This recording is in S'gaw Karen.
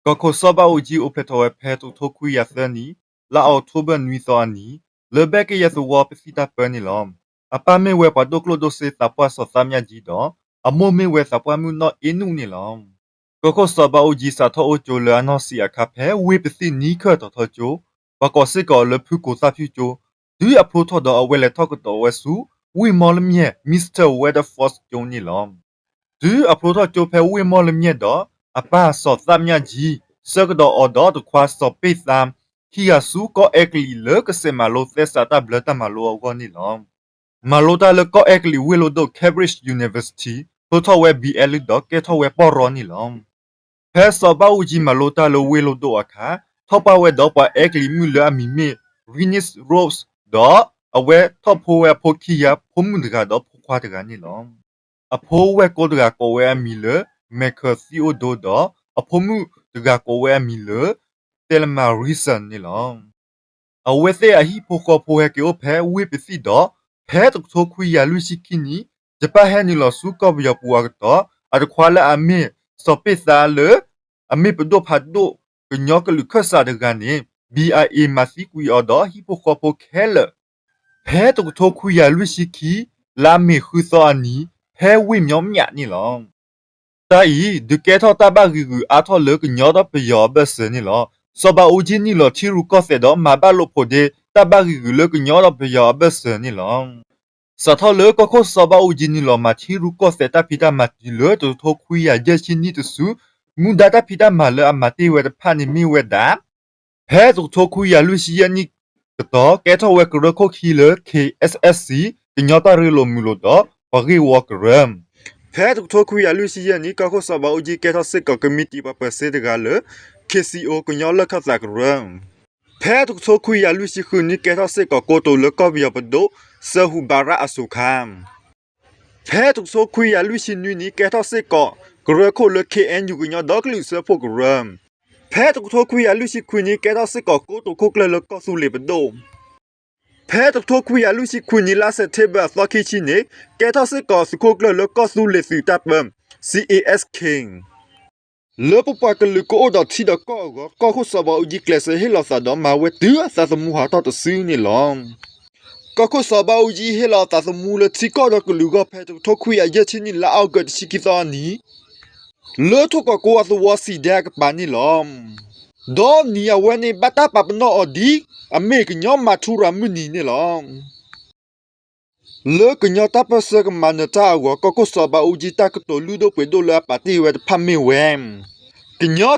ကီၢ်ခိၣ်စီၤဘးအူကၠံအိၣ်ဖျဲၣ်ထီၣ်ဝဲဖဲတကထိခွံကယၤသၢနံၣ် လါအီးကထိဘၢၣ်နွံသီအနံၤ လၢဘဲကယဲၢ်သဝီပသံၣ်တၢ်ပၢန့ၣ်လီၤ. အပၢ်မ့ၢ်ဝဲပှၤဒိၣ်ကျိၣ်ဒိၣ်စ့သးပှၢ်စီၤသးမၠၣ်ကၠံဒီး အမိၢ်မ့ၢ်ဝဲသးပှၢ်မုၣ်နီၢ်အ့နူၣ်န့ၣ်လီၤ. ကီၢ်ခိၣ်စီၤဘးအူကၠံစးထီၣ်အိၣ်ကၠိလၢအနီၢ်ဆံးအခါဖဲဝ့ၢ်ပသံၣ်နံခၢၣ်ထီၣ်ထီကၠိ, ပှၤကိးစ့ၢ်ကီးအီၤလၢဖုကိးသၣ်ဖၠူကၠိ, တုၤအဖျိထီၣ်ဒီးအဝဲလဲၤထီၣ်ကဒီးဝဲဆူ ဝ့ၢ်မီလမၠဲၣ် Mister Wilberforce ကၠိန့ၣ်လီၤ. တုၤအဖျိထီၣ်ကၠိဖဲဝ့ၢ်မီလမၠဲၣ်ဒီး အပၢ်စီၤသၣ်မၠၣ်ကၠံ ဆှၢကဒီးအီၤဒီးတခွါစီၤပ့ၣ်သါ ခံဂၤဆူကီၢ်အဲကလံးလၢကဆဲးမၤလိသဲစးတၢ်ဘျၢတၢ်မၤလိအဂီၢ်န့ၣ်လီၤ. မၤလိတၢ်လၢကီၢ်အဲကလံးဝ့ၢ်လိဒိၣ် Cambridge University, ဖျိထီၣ်ဝဲ ဘံၣ်အဲလ် ဒီးကဲထီၣ်ဝဲပီၢ်ရီန့ၣ်လီၤ. ဖဲစီၤဘးအူကၠံမၤလိတၢ်လၢဝ့ၢ်လိဒိၣ်အခါ, ထီၣ်ပှၢ်ဝဲဒီးပှၤအဲကလံးမုၣ်လၢအမံၤမ့ၢ် Rene Rose ဒီး အဝဲထီၣ်ဖိဝဲအဖိခံဂၤ, ဖိမုၣ်တဂၤဒီးဖိခွါတဂၤန့ၣ်လီၤ. အဖိဝဲၢ်ကိတဂၤကိးဝဲအမံၤလၢ Michael Theodore ဒီး အဖိမုၣ်တဂၤကိးဝဲအမံၤလၢ Thelma Rison န့ၣ်လီၤ. အဝဲသ့ၣ်အဟံၣ်ဖိဃီဖိဟဲက့ၤအိၣ်ဖဲဝ့ၢ်ပသံၣ်ဒီး ဖဲတကထိခွံကယၤလွံၢ်ဆံခံနံၣ် ယပၢ်ဟဲနုာ်လီၤဆူကီၢ်ပယီၤပူၤအကတီၢ် အတခွါလၢအမ့ၢ်စီၤပ့ၣ်သါလၢ အမ့ၢ်ပဒိၣ်ဖးဒိၣ်ကညီကလုာ်ခၢၣ်စးတဂၤန့ၣ် ဘံၣ်အဲလ်မၤသံကွံာ်အီၤဒီး ဟံၣ်ဖိဃီဖိခဲလၢာ် ဖဲတကထိခွံကယၤလွံၢ်ဆံခံ လါမ့ၤဃုသီအနံၤ ဖဲဝ့ၢ်မီလမၠဲၣ်န့ၣ်လီၤ. တၢ်အံၤ ဒုးကဲထီၣ်တၢ်ဘၣ်ဂံာ်ဂုာ်အါထီၣ်လၢကညီဒီးပယီၤအဘၢၣ်စၢၤန့ၣ်လီၤ. စီၤဘးအူကၠံနုာ်လီၤထံရူၢ်ကီၢ်သဲးဒီးမၤဘၣ်လိာ်ဖိးဒ့ တၢ်ဘၣ်ဂံာ်ဂုာ်လၢကညီဒီးပယီၤအဘၢၣ်စၢၤန့ၣ်လီၤ. စးထီၣ်လၢကီၢ်ခိၣ်စီၤဘးအူကၠံနုာ်လီၤမၤထံရူၢ်ကီၢ်သဲးတၢ်ဖံးတၢ်မၤတုၤလၢတကထိခွံကယၤယဲၢ်ဆံနံၣ်တစု, မူဒါတၢ်ဖံးတၢ်မၤလၢအမၤတ့ၢ်ဝဲတဖၣ်န့ၣ်မ့ၢ်ဝဲဒၣ် ဖဲတကထိခွံကယၤလွံၢ်ဆံယဲၢ်နံၣ်ကတီၢ် ကဲထီၣ်ဝဲကရၢခိၣ်ခံလၢ KSSC ကညီတၢ်ရ့လိာ်မုာ်လိာ်ဒီးပှၤဂ့ၢ်ဝီကရၢ. ဖဲတကထိခွံကယၤလွံၢ်ဆံယဲၢ်နံၣ် ကီၢ်ခိၣ်စီၤဘးအူကၠံကဲထီၣ်စ့ၢ်ကီးကမံးတံာ်ပှၤပၢၤစ့တဂၤလၢ KCO ကညီလၢၢ်ခၢၣ်သးကရၢ. ဖဲတကထိခွံကယၤလွံၢ်ဆံဃုနံၣ် ကဲထီၣ်စ့ၢ်ကီးကိတိာ်လၢကီၢ်ပယီၤပဒိၣ် စၢဖူဘၤရၣ်အစိၤခါ ဖဲတကထိခွံကယၤလွံၢ်ဆံနွံနံၣ် ကဲထီၣ်စ့ၢ်ကီးကရၢခိၣ်လၢ KNU ကညီဒီကလုာ်စၢဖှိၣ်ကရၢ. ဖဲတကထိခွံကယၤလွံၢ်ဆံခွံနံၣ် ကဲထီၣ်စ့ၢ်ကီးကိတိာ်ခိၣ်ကျၢၢ်လၢကီၢ်သူလ့ၤပဒိၣ်. ဖဲတကထိခွံကယၤလွံၢ်ဆံခွံနံၣ် လါစဲးပထ့ဘၢၣ်အသီခံဆံန့ၣ် ကဲထီၣ်စ့ၢ်ကီးသုးခိၣ်ကျၢၢ်လၢကီၢ်သူလ့ၤသုးတၢ်ပၢ CASK လၢပပှၤကလုာ်ကအိၣ်ဒီးထံဒီးကီၢ်အဂီၢ် ကီၢ်ခိၣ်စီၤဘးအူကၠံကျဲးစၢးဟ့ၣ်လီၤသးဒီးမၤဝဲတုၤအသးသမူဟးထီၣ်တစုန့ၣ်လီၤ. ကီၢ်ခိၣ်စီၤဘးအူကၠံဟ့ၣ်လီၤအသးသမူလၢထံကီၢ်ဒီးကလုာ်အဂီၢ် ဖဲတကထိခွံကယၤယဲၢ်ဆံနံၣ် လါအီကူးတဆံခံသီအနံၤ လၢထိၣ်ကီးကိအသဝီစံၣ်ဒဲအကပၤန့ၣ်လီၤ. ဒီးနံၤအဝဲန့ၣ် ဘၣ်တၢ်ပာ်ပနီၣ်အီၤဒ် အမ့ၢ်ကညီမၤထူရၤမုၢ်နံၤန့ၣ်လီၤ. လၢကညီတၢ်ပၢၢ်ဆၢကမၤနၢၤတၢ်အဂီၢ် ကီၢ်ခိၣ်စီၤဘးအူကၠံတၢ်ကတိၤလုၢ်ဒိၣ်ပှ့ၤဒိၣ်လၢအပာ်တ့ၢ်ဝဲတဖၣ်မ့ၢ်ဝဲ ကညီ